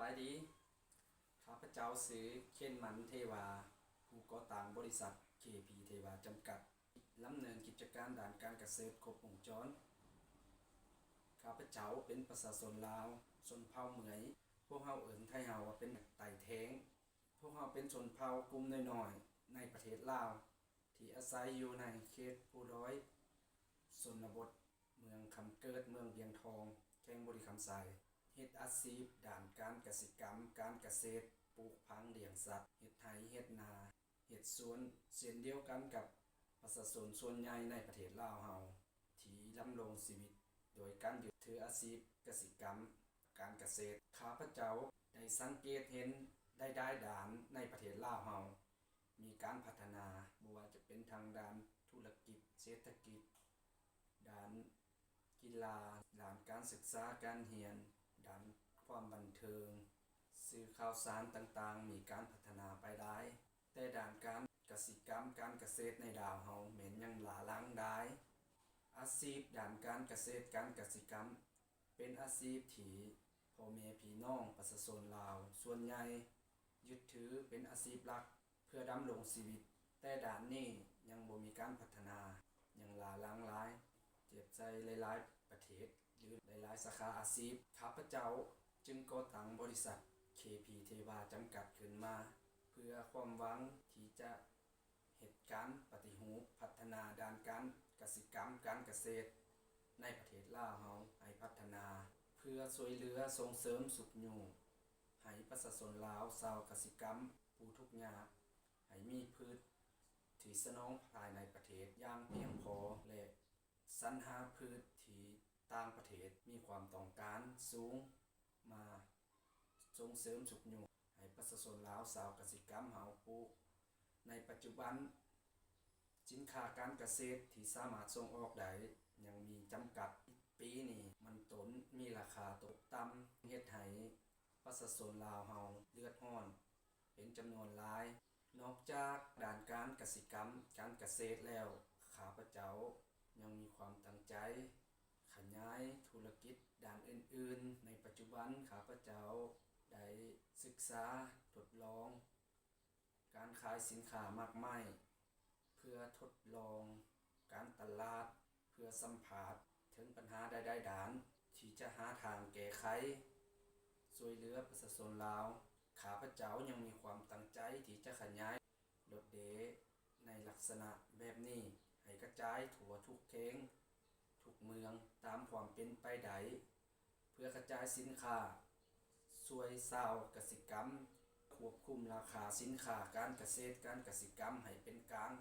ບາຍດີ, ຂ້າພະເຈົ້າຊື່ ເຂັນ ມັນ ເທວາ, ຜູ້ກໍ່ຕັ້ງບໍລິສັດ ເຄ ພີ ເທວາ ຈຳກັດ, ດຳເນີນກິດຈະການດ້ານການກະເສດຄົບວົງຈອນ. ຂ້າພະເຈົ້າເປັນປະຊາຊົນລາວ ຊົນເຜົ່າເໝືອຍ, ພວກເຮົາເອີ້ນໄທເຮົາວ່າເປັນໄຕແທງ. ພວກເຮົາເປັນຊົນເຜົ່າກຸ່ມນ້ອຍໆໃນປະເທດລາວ ທີ່ອາໄສຢູ່ໃນເຂດພູດອຍຊົນນະບົດ ເມືອງຄຳເກີດ, ເມືອງວຽງທອງ, ແຂວງບໍລິຄຳໄຊ, ເຮັດອາຊີບດ້ານການກະສິກຳ, ການກະເສດ, ປູກຝັງ, ລ້ຽງສັດ, ເຮັດໄຮ່, ເຮັດນາ, ເຮັດສວນ, ເຊັ່ນດຽວກັນກັບປະຊາຊົນສ່ວນໃຫຍ່ໃນປະເທດລາວເຮົາ ທີ່ດຳລົງຊີວິດໂດຍການຍຶດຖືອາຊີບກະສິກຳ, ການກະເສດ. ຂ້າພະເຈົ້າໄດ້ສັງເກດເຫັນຫຼາຍໆດ້ານໃນປະເທດລາວເຮົາ ມີການພັດທະນາ, ບໍ່ວ່າຈະເປັນທາງດ້ານທຸລະກິດ, ເສດຖະກິດ, ດ້ານກິລາ, ດ້ານການສຶກສາການຮຽນ, ດ້ານຄວາມບັນເທີງ, ສື່ຂ່າວສານຕ່າງໆ ມີການພັດທະນາໄປຫຼາຍ, ແຕ່ດ້ານການກະສິກຳ, ການກະເສດໃນລາວເຮົາແມ່ນຍັງຫຼ້າຫຼັງຫຼາຍ. ອາຊີບດ້ານການກະເສດ, ການກະສິກຳ ເປັນອາຊີບທີ່ພໍ່ແມ່ພີ່ນ້ອງປະຊາຊົນລາວສ່ວນໃຫຍ່ຍຶດຖືເປັນອາຊີບຫຼັກເພື່ອດຳລົງຊີວິດ, ແຕ່ດ້ານນີ້ຍັງບໍ່ມີການພັດທະນາ, ຍັງຫຼ້າຫຼັງຫຼາຍ, ທຽບໃສ່ຫຼາຍໆປະເທດ ຫຼື ຫຼາຍໆສາຂາອາຊີບ. ຂ້າພະເຈົ້າຈຶ່ງກໍ່ຕັ້ງບໍລິສັດ ເຄ ພີ ເທວາ ຈຳກັດ ຂຶ້ນມາ ເພື່ອຄວາມຫວັງທີ່ຈະ ເຮັດການປະຕິຮູບພັດທະນາດ້ານການກະສິກຳ, ການກະເສດໃນປະເທດລາວເຮົາໃຫ້ພັດທະນາ ເພື່ອຊ່ວຍເຫຼືອສົ່ງເສີມຊຸກຍູ້ໃຫ້ປະຊາຊົນລາວຊາວກະສິກຳຜູ້ທຸກຍາກ ໃຫ້ມີພືດທີ່ສະໜອງພາຍໃນປະເທດຢ່າງພຽງພໍ ແລະ ສັນຫາພືດທີ່ຕ່າງປະເທດມີຄວາມຕ້ອງການສູງ ມາສົ່ງເສີມຊຸກຍູ້ໃຫ້ປະຊາຊົນລາວຊາວກະສິກຳເຮົາປູກ. ໃນປັດຈຸບັນ, ສິນຄ້າການກະເສດທີ່ສາມາດສົ່ງອອກໄດ້ຍັງມີຈຳກັດ. ປີນີ້ມັນຕົ້ນມີລາຄາຕົກຕ່ຳ, ເຮັດໃຫ້ປະຊາຊົນລາວເຮົາເດືອດຮ້ອນເປັນຈຳນວນຫຼາຍ. ນອກຈາກດ້ານການກະສິກຳ, ການກະເສດແລ້ວ, ຂ້າພະເຈົ້າຍັງມີຄວາມຕັ້ງໃຈຂະຫຍາຍທຸລະກິດດ້ານອື່ນໆ. ໃນປັດຈຸບັນ, ຂ້າພະເຈົ້າໄດ້ສຶກສາທົດລອງການຂາຍສິນຄ້າໝາກໄມ້ ເພື່ອທົດລອງການຕະຫຼາດ, ເພື່ອສຳພາດເຖິງບັນຫາຫຼາຍໆດ້ານ ທີ່ຈະຫາທາງແກ້ໄຂ ຊ່ວຍເຫຼືອປະຊາຊົນລາວ. ຂ້າພະເຈົ້າຍັງມີຄວາມຕັ້ງໃຈທີ່ຈະຂະຫຍາຍລົດເດໃນລັກສະນະແບບນີ້ ໃຫ້ກະຈາຍທົ່ວທຸກແຂວງ, ທຸກເມືອງ ຕາມຄວາມເປັນໄປໄດ້ ເພື່ອກະຈາຍສິນຄ້າ, ຊ່ວຍຊາວກະສິກຳ, ຄວບຄຸມລາຄາສິນຄ້າການກະເສດ, ການກະສິກຳໃຫ້ເປັນກາງ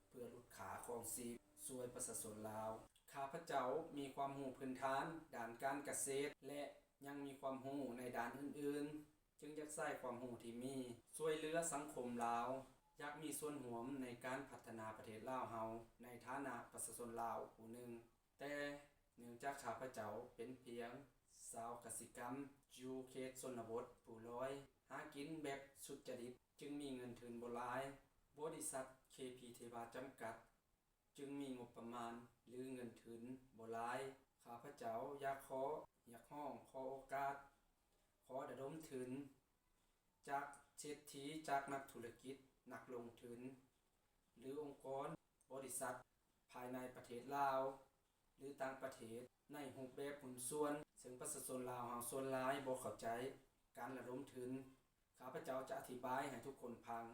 ເພື່ອຫຼຸດຄ່າຄອງຊີບ, ຊ່ວຍປະຊາຊົນລາວ. ຂ້າພະເຈົ້າມີຄວາມຮູ້ພື້ນຖານດ້ານການກະເສດ ແລະ ຍັງມີຄວາມຮູ້ໃນດ້ານອື່ນໆ, ຈຶ່ງຢາກໃຊ້ຄວາມຮູ້ທີ່ມີຊ່ວຍເຫຼືອສັງຄົມລາວ, ຢາກມີສ່ວນຮ່ວມໃນການພັດທະນາປະເທດລາວເຮົາ ໃນຖານະປະຊາຊົນລາວຜູ້ໜຶ່ງ. ແຕ່ເນື່ອງຈາກຂ້າພະເຈົ້າເປັນພຽງຊາວກະສິກຳຢູ່ເຂດຊົນນະບົດພູດອຍ, ຫາກິນແບບສຸດຈະລິດ, ຈຶ່ງມີເງິນທຶນບໍ່ຫຼາຍ. ບໍລິສັດ ເຄ ພີ ເທວາ ຈຳກັດ ຈຶ່ງມີງົບປະມານ ຫຼື ເງິນທຶນບໍ່ຫຼາຍ. ຂ້າພະເຈົ້າຢາກຂໍຮຽກຮ້ອງ, ຂໍໂອກາດ, ຂໍລະດົມທຶນຈາກເສດຖີ, ຈາກນັກທຸລະກິດ, ນັກລົງທຶນ ຫຼື ອົງກອນ, ບໍລິສັດ ພາຍໃນປະເທດລາວ ຫຼື ຕ່າງປະເທດ ໃນຮູບແບບຫຸ້ນສ່ວນ, ເຊິ່ງປະຊາຊົນລາວເຮົາສ່ວນຫຼາຍບໍ່ເຂົ້າໃຈການລະດົມທຶນ. ຂ້າພະເຈົ້າຈະອະທິບາຍໃຫ້ທຸກຄົນຟັງ.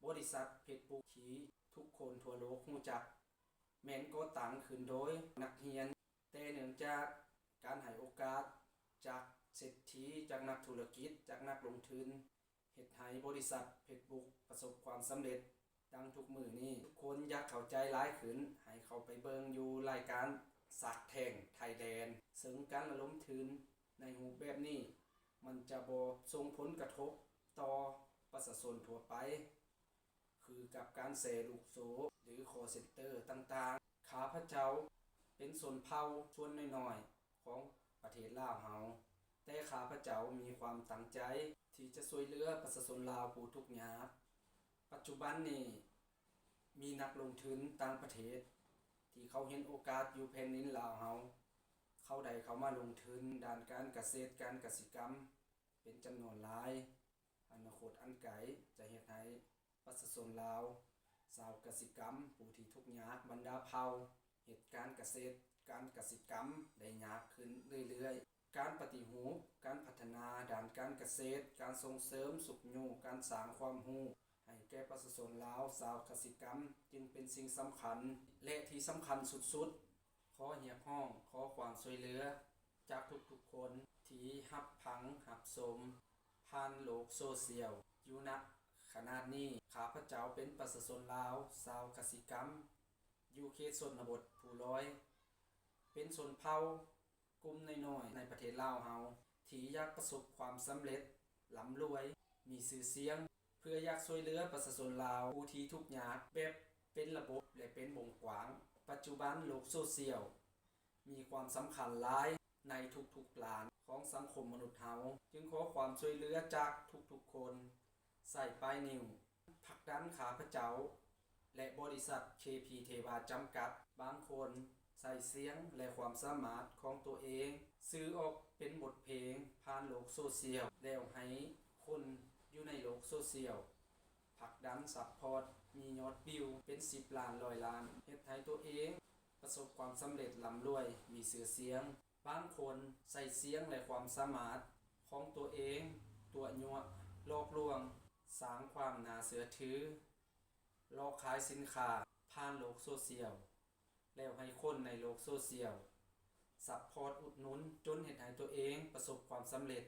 ບໍລິສັດເຟສບຸກທີ່ທຸກຄົນທົ່ວໂລກຮູ້ຈັກ ແມ່ນກໍ່ຕັ້ງຂຶ້ນໂດຍນັກຮຽນ, ແຕ່ເນື່ອງຈາກການໃຫ້ໂອກາດຈາກເສດຖີ, ຈາກນັກທຸລະກິດ, ຈາກນັກລົງທຶນ, ເຮັດໃຫ້ບໍລິສັດເຟສບຸກປະສົບຄວາມສຳເລັດດັ່ງທຸກມື້ນີ້. ຄົນຢາກເຂົ້າໃຈຫຼາຍຂຶ້ນ, ໃຫ້ເຂົ້າໄປເບິ່ງຢູ່ລາຍການ Shark Tank Thailand, ເຊິ່ງການລະດົມທຶນໃນຮູບແບບນີ້ ມັນຈະບໍ່ສົ່ງຜົນກະທົບຕໍ່ປະຊາຊົນທົ່ວໄປ ຄືກັບການແຊລູກໂສ້ ຫຼື call center ຕ່າງໆ. ຂ້າພະເຈົ້າເປັນຊົນເຜົ່າສ່ວນນ້ອຍໆຂອງປະເທດລາວເຮົາ, ແຕ່ຂ້າພະເຈົ້າມີຄວາມຕັ້ງໃຈທີ່ຈະຊ່ວຍເຫຼືອປະຊາຊົນລາວຜູ້ທຸກຍາກ. ປັດຈຸບັນນີ້ ມີນັກລົງທຶນຕ່າງປະເທດທີ່ເຂົາເຫັນໂອກາດຢູ່ແຜ່ນດິນລາວເຮົາ, ເຂົາໄດ້ເຂົ້າມາລົງທຶນດ້ານການກະເສດ, ການກະສິກຳ. ປັນຈຳນວນຫຼາຍ. ອະນາຄົດອັນໄກຈະເຮັດໃຫ້ປະຊາຊົນລາວ, ຊາວກະສິກຳ, ຜູ້ທີ່ທຸກຍາກ, ບັນດາເຜົ່າເຮັດການກະເສດ, ການກະສິກຳໄດ້ຍາກຂຶ້ນເລື້ອຍໆ. ການປະຕິຮູບ, ການພັດທະນາດ້ານການກະເສດ, ການສົ່ງເສີມຊຸກຍູ້, ການສ້າງຄວາມຮູ້ໃຫ້ແກ່ປະຊາຊົນລາວ, ຊາວກະສິກຳ ຈຶ່ງເປັນສິ່ງສຳຄັນ ແລະ ທີ່ສຳຄັນສຸດໆ. ຂໍຮຽກຮ້ອງ, ຂໍຄວາມຊ່ວຍເຫຼືອຈາກທຸກໆຄົນທີ່ຮັບຟັງ, ຮັບຊົມຜ່ານໂລກໂຊຊຽວ. ຢູ່ນະຂະນະນີ້, ຂ້າພະເຈົ້າເປັນປະຊາຊົນລາວ, ຊາວກະສິກຳ ຢູ່ເຂດຊົນນະບົດພູລອຍ, ເປັນຊົນເຜົ່າ ກຸ່ມນ້ອຍໆໃນປະເທດລາວເຮົາ ທີ່ຢາກປະສົບຄວາມສຳເລັດ, ລ່ຳລວຍ, ມີຊື່ສຽງ, ເພື່ອຢາກຊ່ວຍເຫຼືອປະຊາຊົນລາວຜູ້ທີ່ທຸກຍາກແບບເປັນລະບົບ ແລະ ເປັນວົງກວ້າງ. ປັດຈຸບັນໂລກໂຊຊຽວມີຄວາມສຳຄັນຫຼາຍໃນທຸກໆດ້ານຂອງສັງຄົມມະນຸດເຮົາ, ຈຶ່ງຂໍຄວາມຊ່ວຍເຫຼືອຈາກທຸກໆຄົນ. ໃສ່ປາຍນິ້ວ ຜັກດັນຂ້າພະເຈົ້າ ແລະ ບໍລິສັດ ເຄ ພີ ເທວາ ຈຳກັດ. ບາງຄົນໃສ່ສຽງ ແລະ ຄວາມສາມາດຂອງຕົວເອງ ສື່ອອກເປັນບົດເພງຜ່ານໂລກໂຊຊຽວ ແລ້ວໃຫ້ຄົນຢູ່ໃນໂລກໂຊຊຽວຜັກດັນ, ຊັບພອດ, ມີຍອດວິວເປັນສິບລ້ານ, ຮ້ອຍລ້ານ, ເຮັດໃຫ້ຕົວເອງປະສົບຄວາມສຳເລັດ, ລ່ຳລວຍ, ມີຊື່ສຽງ. ບາງຄົນໃຊ້ສຽງ ແລະ ຄວາມສາມາດຂອງຕົວເອງຕົວະຍົວະ, ຫຼອກລວງ, ສ້າງຄວາມໜ້າເຊື່ອຖື, ຫຼອກຂາຍສິນຄ້າຜ່ານໂລກໂຊຊຽວ ແລ້ວໃຫ້ຄົນໃນໂລກໂຊຊຽວຊັບພອດອຸດໜູນ ຈົນເຮັດໃຫ້ຕົວເອງປະສົບຄວາມສຳເລັດ,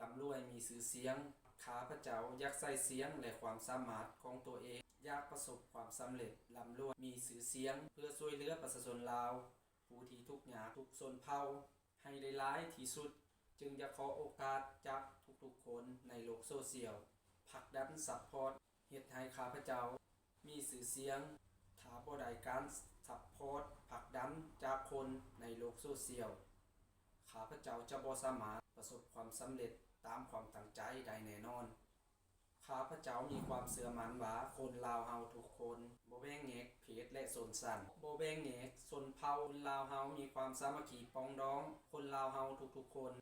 ລ່ຳລວຍ, ມີຊື່ສຽງ. ຂ້າພະເຈົ້າຢາກໃຊ້ສຽງ ແລະ ຄວາມສາມາດຂອງຕົວເອງ, ຢາກປະສົບຄວາມສຳເລັດ, ລ່ຳລວຍ, ມີຊື່ສຽງ ເພື່ອຊ່ວຍເຫຼືອປະຊາຊົນລາວ ຜູ້ທີ່ທຸກຍາກ, ທຸກຊົນເຜົ່າ ໃຫ້ໄດ້ຫຼາຍທີ່ສຸດ, ຈຶ່ງຢາກຂໍໂອກາດຈາກທຸກໆຄົນໃນໂລກໂຊຊຽວ ຜັກດັນ, ຊັບພອດ, ເຮັດໃຫ້ຂ້າພະເຈົ້າມີຊື່ສຽງ. ຖ້າບໍ່ໄດ້ການຊັບພອດ, ຜັກດັນຈາກຄົນໃນໂລກໂຊຊຽວ, ຂ້າພະເຈົ້າຈະບໍ່ສາມາດປະສົບຄວາມສຳເລັດຕາມຄວາມຕັ້ງໃຈໄດ້ແນ່ນອນ. ຂ້າພະເຈົ້າມີຄວາມເຊື່ອໝັ້ນວ່າ ຄົນລາວເຮົາທຸກຄົນ ບໍ່ແບ່ງແຍກເພດ ແລະ ຊົນຊັ້ນ, ບໍ່ແບ່ງແຍກຊົນເຜົ່າ, ຄົນລາວເຮົາມີຄວາມສາມັກຄີປອງດອງ, ຄົນລາວເຮົາທຸກໆຄົນ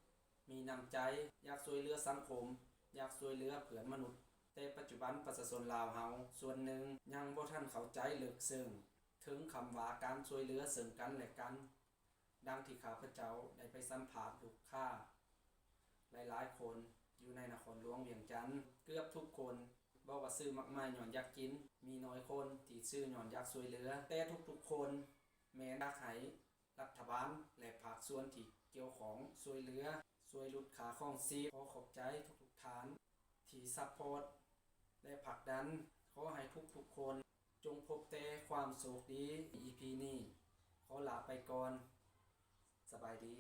ມີນ້ຳໃຈ ຢາກຊ່ວຍເຫຼືອສັງຄົມ, ຢາກຊ່ວຍເຫຼືອເພື່ອນມະນຸດ. ແຕ່ປັດຈຸບັນປະຊາຊົນລາວເຮົາສ່ວນໜຶ່ງຍັງບໍ່ທັນເຂົ້າໃຈເລິກເຊິ່ງເຖິງຄຳວ່າການຊ່ວຍເຫຼືອເຊິ່ງກັນ ແລະ ກັນ. ດັ່ງທີ່ຂ້າພະເຈົ້າໄດ້ໄປສຳພາດລູກຄ້າຫຼາຍໆຄົນຢູ່ໃນນະຄອນຫຼວງວຽງຈັນ, ເກືອບທຸກຄົນບອກວ່າຊື້ໝາກໄມ້ຍ້ອນຢາກກິນ, ມີໜ້ອຍຄົນທີ່ຊື້ຍ້ອນຢາກຊ່ວຍເຫຼືອ, ແຕ່ທຸກໆຄົນແມ່ນຢາກໃຫ້ລັດຖະບານ ແລະ ພາກສ່ວນທີ່ກ່ຽວຂ້ອງຊ່ວຍເຫຼືອ, ຊ່ວຍຫຼຸດຄ່າຄອງຊີບ. ຂໍຂອບໃຈທຸກໆທ່ານທີ່ຊັບພອດ ແລະ ຜັກດັນ. ຂໍໃຫ້ທຸກໆຄົນ ຈົ່ງພົບແຕ່ຄວາມໂຊກດີ. ອີພີນີ້ຂໍລາໄປກ່ອນ. ສະບາຍດີ.